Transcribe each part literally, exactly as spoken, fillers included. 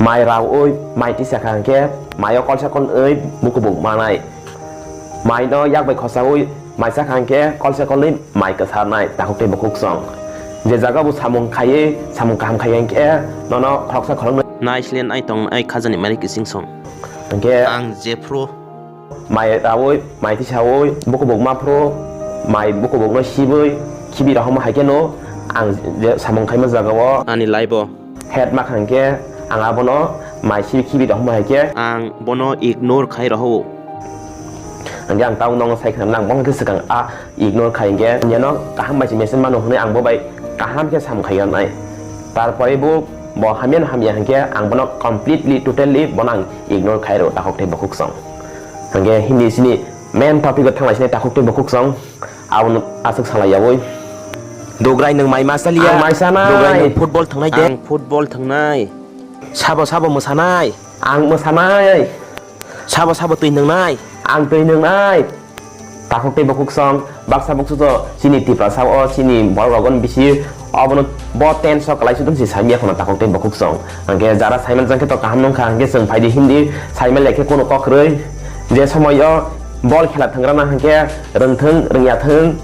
Mai raui, mai tisa kha hwnkhe, maio kolsa kolnwi bukubuk manai. Maino yak bai khosaui, mai sa kha hwnkhe, kolsa kolnwi mai kwsarnai, takhuk tei bukhuk song. Je jaga bo samung khaiwi, samung kaham khaiya hwnkhe, nono khoroksa khoroknwi. Nai slen ai tong ai khajani mari kising song. Hwnkhe ang jephru mai raui, mai tisaui, bukubuk maphru, mai bukubukno sibui, khibi rohorma hai kheno ang je samung khaima jagao ani life-o head ma kha hwnkhe ang abono mai sibi khibi rohorma hai khe ang bono ignore khai rohoro. Hwnkhe ang tabuk nono sai khna lang bong khe swkang a ignore khai hwnkhe, neno kaham bai se message mano hwnwi ang bo bai kaham khe samung khai ya nai. Tarpore bo, bo hamya no hamya hwnkhe ang bono completely, totally bono ang ignore khai rw takhuk tei bukhuk song. Hwnkhe himni sini main topic o thanglaisini takhuk tei bukhuk song, abono aswk salai yaui. Dugrai nwng mai ma saliya. Ang mai sanai. Dugrai nwng football thangnai de. Ang football thangnai. Sabo sabo mwsanai. Ang mwsanai. Sabo sabo twi nwngnai. Ang twi nwngnai. Takhuk tei bukhuk song, baksa buksu to chini Tiprasa o, chini borok rok on bisi obono bo tense o kwlai sudung si saimya khuna takhuk tei bukhuk song. Hwnkhe jara saiman jang khe to kaham nung kha, hwnkhe chwng phaidi Hindi saimali khe kunu kok kwrwi. Je somoi o bol khela thwng rana hwnkhe rwngthwng rwngya thwng,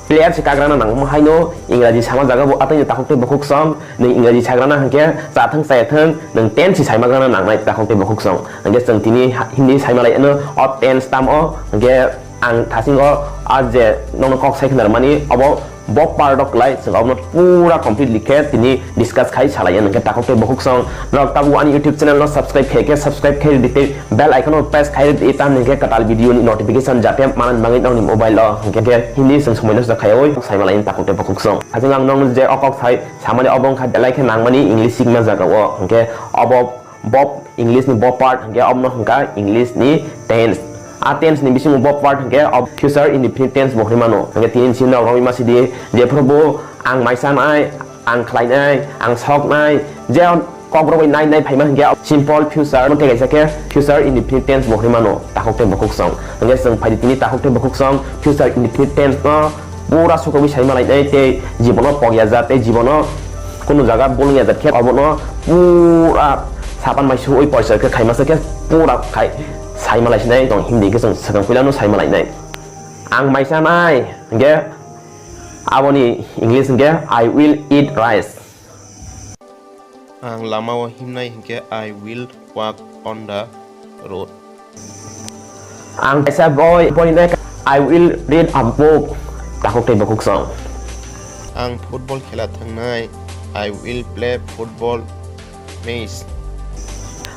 player se kagrana nangma haino Ingraji sama jaga bo athaino takhuk tei bukhuk song, nwng Ingraji sagrana hwnkhe chathwng chayathwng, nwng tense si saimagrana nangnai takhuk tei bukhuk song. Hwnkhe chwng tini ha-, Hindi saimalai ano o tense tamo, hwnkhe ang thasingo a je nokno kok sai khna rwmani obo bo part o kwlai chwng obono pura completely khe tini discuss khai salai hwnkhe takhuk tei bukhuk song. Norok tabuk ani YouTube channel no subscribe khe khe subscribe khe rwdi tei bell icon o press khai rwdi, tamni hwnkhe kwtal video ni notification jate manani bagwi nokni mobile o hwnkhe khe Hindi chwng somoi nosto khaiwi saimalai takhuk tei bukhuk song. Aswk ang nokno je o kok sai samani obo wngkha belai khe nangmani English sikma jaga o, hwnkhe obo bo English ni bo part hwnkhe obono hwnkha English ni tense. A tense ni bisingo bo part hwnkhe o future indefinite tense bo hwnwi mano. Hwnkhe tini chini rok romwi ma sidi, jephuru bo ang mai sanai, ang khlainai, ang soknai, je kok romwi nai nai phaima hwnkhe simple future no tei kaisa khe future indefinite tense bo hwnwi mano takhuk tei bukhuk song. Hwnkhe chwng phaidi tini takhuk tei bukhuk song future indefinite tense no pura sukogwi saima lainai tei jibono pokya jat tei jibono kunu jaga bulung ya jat khe obono pura sapan mai suwi poisa khe khaimasa khe pura khai saima laisinai tong Hindi khe chwng swkang puilano saima lainai. Ang mai sanai hwnkhe aboni English hwnkhe I will eat rice. Ang lamao himnai hwnkhe I will walk on the road. Ang kaisa boi porinai, I will read a book. Takhuk tei bukhuk song. Ang football khela thangnai, I will play football match.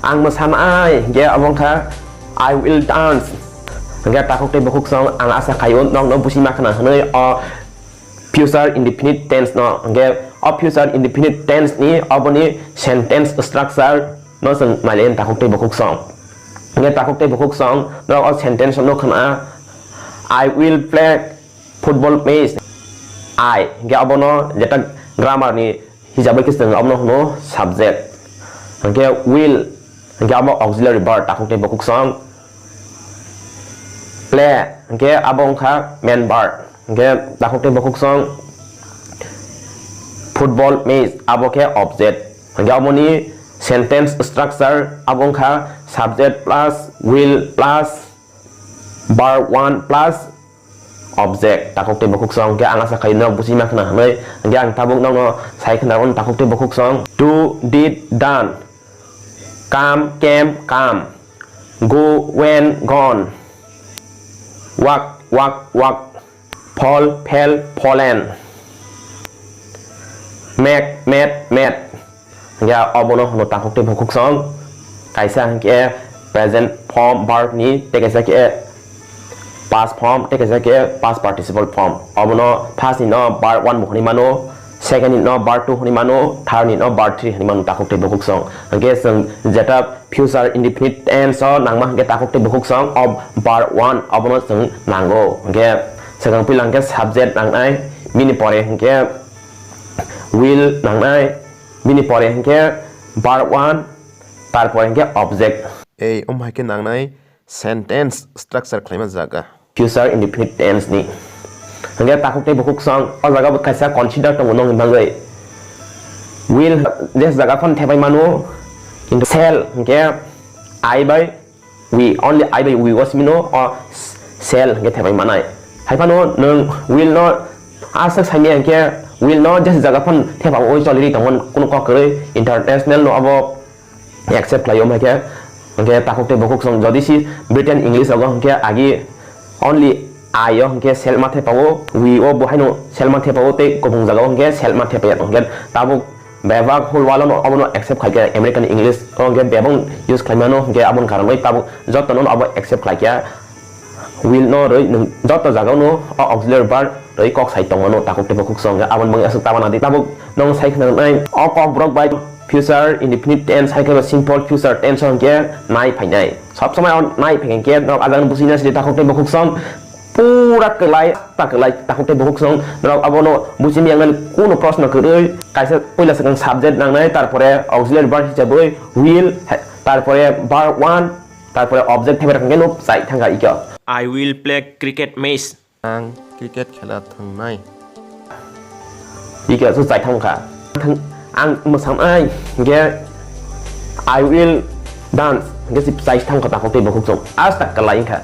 Ang mwsanai, hwnkhe obo wngkha I will dance. Hwnkhe takhuk tei bukhuk song, ang asa khaio nokno busi ma khna hwnwi o future indefinite tense no, hwnkhe o future indefinite tense ni oboni sentence structure no chwng nailaiya takhuk tei bukhuk song. Hwnkhe takhuk tei bukhuk song norok o sentence no khna, "I will play football match." I hwnkhe obono jeta grammar ni hijabwi khe chwng obono hwno subject. Hwnkhe will hwnkhe obo auxiliary verb takhuk tei bukhuk song. Play hwnkhe abo wngkha main verb. Hwnkhe takhuk tei bukhuk song football match abo khe object. Hwnkhe aboni sentence structure abo wngkha subject plus will plus verb one plus object. Takhuk tei bukhuk song hwnkhe ang asa khaio norok busi ma khna hwnwi. Hwnkhe ang tabuk nokno sai khna rwno takhuk tei bukhuk song. Do, did, done. Come, came, come. Go, went, gone. Walk, walk, walk. Fall, fell, fallen. Make, made, made. Ya, obono hwno takhuk tei bukhuk song. Kaisa hwnkhe present form verb ni, tei kaisa khe past form, tei kaisa khe past participle form. Obono first ni no verb one bo hwnwi mano, second ni no verb two hwnwi mano, third ni no verb three hwnwi mano takhuk tei bukhuk song. Hwnkhe chwng jeta future indefinite tense o nangma hwnkhe takhuk tei bukhuk song o verb one obono chwng nango. Hwnkhe swkang puila hwnkhe subject nangnai, bini pore hwnkhe will nangnai, bini pore hwnkhe verb one, tarpore hwnkhe object. Ei, omo hai khe nangnai sentence structure khlaima jaga. Future indefinite tense ni. Hwnkhe takhuk tei bukhuk song o jaga bo kaisa consider tongo nokni bagwi. Will je jaga phano thepai mano, Kintu shall hwnkhe I bai we, only I bai we o simi no o shall hwnkhe thepai manai. Hai phano nwng will no aswk saimaya hwnkhe will no jesa jaga phan thepa oi choli ri tongmani kunu kok kwrwi, international no abo accept khlai o hwnkhe, hwnkhe takhuk tei bukhuk song jodi si Britain English rogo hwnkhe agi only I o hwnkhe shall ma thepa o, we o bo haino shall ma thepa o tei kubung jaga o hwnkhe shall ma thepa ya hwnkhe tabuk bebak whole world no obono accept khlai khe American English o hwnkhe bebak use khlai mano hwnkhe aboni karon bai tabuk joto no abo accept khlai khe will no rwi nwng joto jaga no o auxiliary verb rwi kok sai tong mano takhuk tei bukhuk song hwnkhe aboni bagwi aswk tabana di tabuk nwng sai khna nai o kok borok bai future indefinite tense hai khe simple future tense o hwnkhe nai phainai. Sob somoi o nai phai khe norok ajak no busi na sidi takhuk tei bukhuk song pura kwlai ta kwlai takhuk tei bukhuk song norok abono busi miyang nani kuno proshno kwrwi kaisa puila swkang subject nangnai tarpore auxiliary verb hisabwi will tarpore verb one tarpore object thaibai rok hwnkhe no chai thangkha ikho. I will play cricket match. Ang cricket khela thangnai. Bikhe so chai thang kha. Thang, ang mwsanai hwnkhe I will dance hwnkhe si chai thang kha takhuk tei bukhuk song. Asta kwlai wngkha.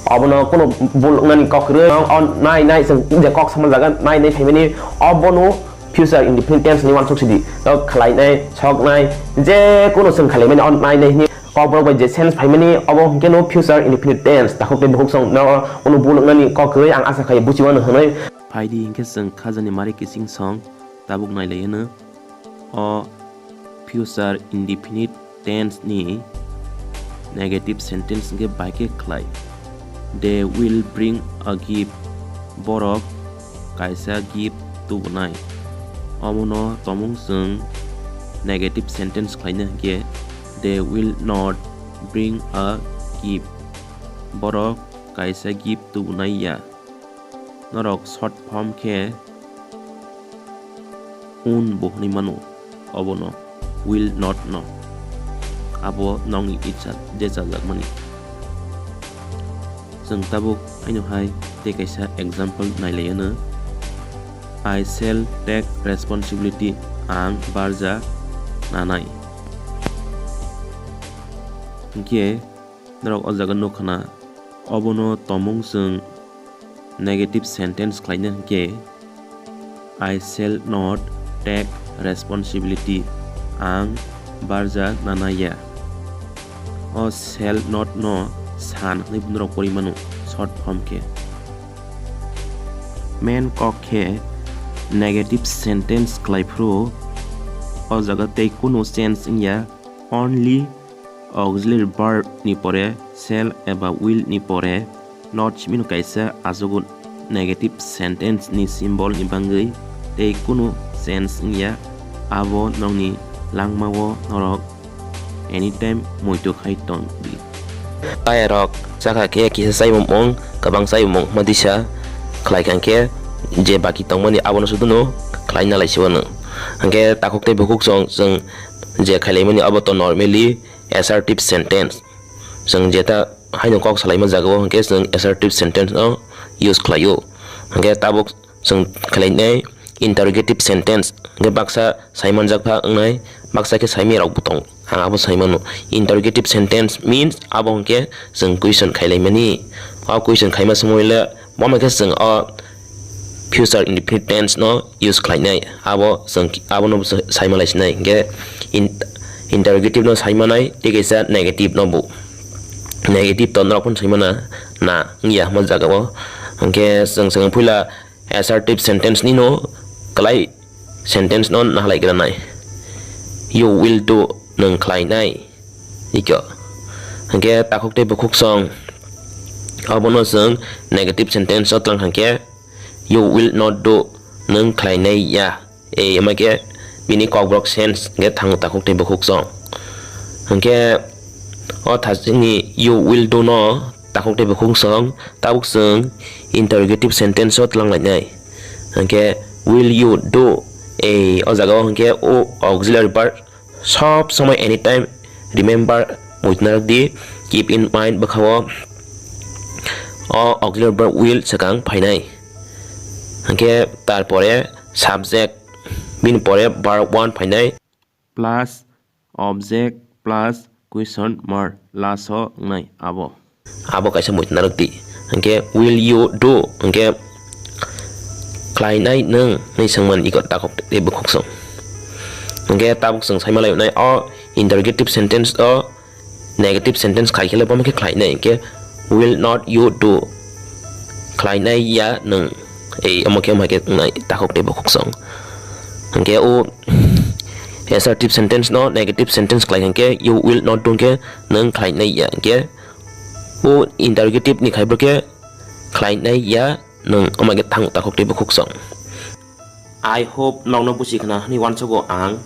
Obono kuno bul wngnani kok kwrwi. O nai nai chwng je kok sama jaga nai nai phaimani obono future indefinite tense ni uansuk sidi. To khwlainai, soknai, je kuno chwng khwlaimani o nai nai hwnwi. Kokborok bai je sense phaimani, obo hwnkhe no future indefinite tense. Takhuk tei bukhuk song no uno bul wngnani kok kwrwi ang asa khai buchiwano hwnwi. Phaidi hwnkhe chwng khajani mari kising song tabuk nailai hwno. O future indefinite tense ni negative sentence hwnkhe bai khe khlai. They will bring a gift. Borok kaisa gift tubunai. Omono tomung chwng negative sentence khlaina hwnkhe, they will not bring a gift. Borok kaisa gift tubunai ya. Norok short form khe un bo hwnwi mano, obono will not no. Abo nokni itsa je chajakmani. Chwng tabuk haino hai tei kaisa example nailai hwno, I shall take responsibility, ang barja nanai. Hinkhe norok o jaga nukha na, obono tomung chwng negative sentence khlaina hinkhe, I shall not take responsibility, ang barja nanai ya. O shall not no san hwnwi norok pori mano short form khe. Main kok khe negative sentence khlai phuru o jaga tei kunu change wngya, only auxiliary verb ni pore shall eba will ni pore not simi no kaisa ajogo negative sentence ni symbol ni bangwi tei kunu change wngya, abo nokni langmao norok anytime muitu khai tong di. Tayarok chakha khe kisa chaimung kwbang chaimung ma disa khlai kha khe je baki tongmani abono suduno khlai na lai siwano. Hwnkhe takhuk tei bukhuk chwng chwng je khailaimani abo to normally assertive sentence. Chwng jeta haino kok salaima jagao hwnkhe chwng assertive sentence no use khlaio. Hwnkhe tabuk chwng khlainai interrogative sentence. Hwnkhe baksa saimanjak pha wngnai, baksa khe saimaya rokbo tongo. Ang abo saimano. Interrogative sentence means abo hwnkhe chwng question khailaimani. O question khaima somoi le Bo hwnkhe chwng o future indefinite tense no use khlainai, abo chwng abono saima laisinai. Hwnkhe in-, interrogative no saimanai, tei kaisa negative no bo. Negative to norok phano saimana na wngya hwnma jagao. Hwnkhe chwng, chwng puila assertive sentence ni no kwlai sentence no nahalai granai. You will do, nwng khlainai. Ikho. Hwnkhe takhuk tei bukhuk song. Abono chwng negative sentence o twlang kha khe, you will not do, nwng khlainai ya. Ei, hwnkhe bini kokborok sense hwnkhe thango takhuk tei bukhuk song. Hwnkhe o thasini you will do no takhuk tei bukhuk song, tabuk chwng interrogative sentence o twlang lainai. Hwnkhe will you do? Ei, o jaga o hwnkhe o auxiliary verb sob somoi anytime remember muitu narwk di, keep in mind bwkha o, o auxiliary verb will swkang phainai. Hwnkhe tarpore subject, bini pore verb one phainai. Plus object plus question mark last o wngnai abo. Abo kaisa muitu narwk di. Hwnkhe will you do? Hwnkhe khlainai nwng hinwi swngmani iko takhuk tei bukhuk song. Hwnkhe tabuk chwng saimanlai nai o interrogative sentence o negative sentence khai khe le bomo khe khlainai, hwnkhe will not you do? Khlainai ya nwng? Ei omo khe omo hai khe wngnai takhuk tei bukhuk song. Hwnkhe o assertive sentence no negative sentence khlai hwnkhe you will not do hwnkhe nwng khlainai ya, hwnkhe o interrogative ni khai bo khe khlainai ya nwng, omo khe thang takhuk tei bukhuk song. I hope nokno busi khna hwnwi uansugo ang.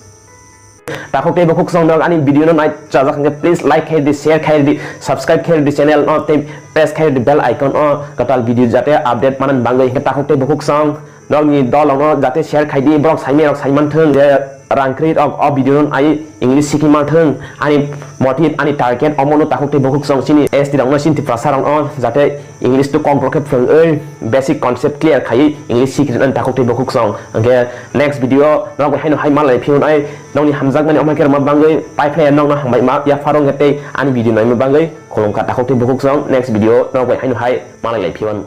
Takhuk tei bukhuk song, nok ani video no nai chajak hwnkhe please like khai di, share khai di, subscribe khai di channel no, tei press khai di bell icon o, kwtal video jate update manani bagwi. Hwnkhe takhuk tei bukhuk song, nokni dol rokno jate share khai di, borok saimai rok saiman thung je rang kwrwi rok o video no ai English sikhi man thung. Ani motive, ani target omo no takhuk tei bukhuk song, chini S T rok no, chini Tiprasa rok no jate English to kok borok khe phwrwngwi basic concept clear khaiwi English sikhi rwna takhuk tei bukhuk song. Hwnkhe next video norok bai haino hai malai phiyo nai, nokni hamjakmani omo khe rwma bagwi paiphlaiya nokno hambai ma yapharo hwnkhe tei ani video naima bagwi khulumkha takhuk tei bukhuk song. Next video norok bai haino hai malai lai phiyo.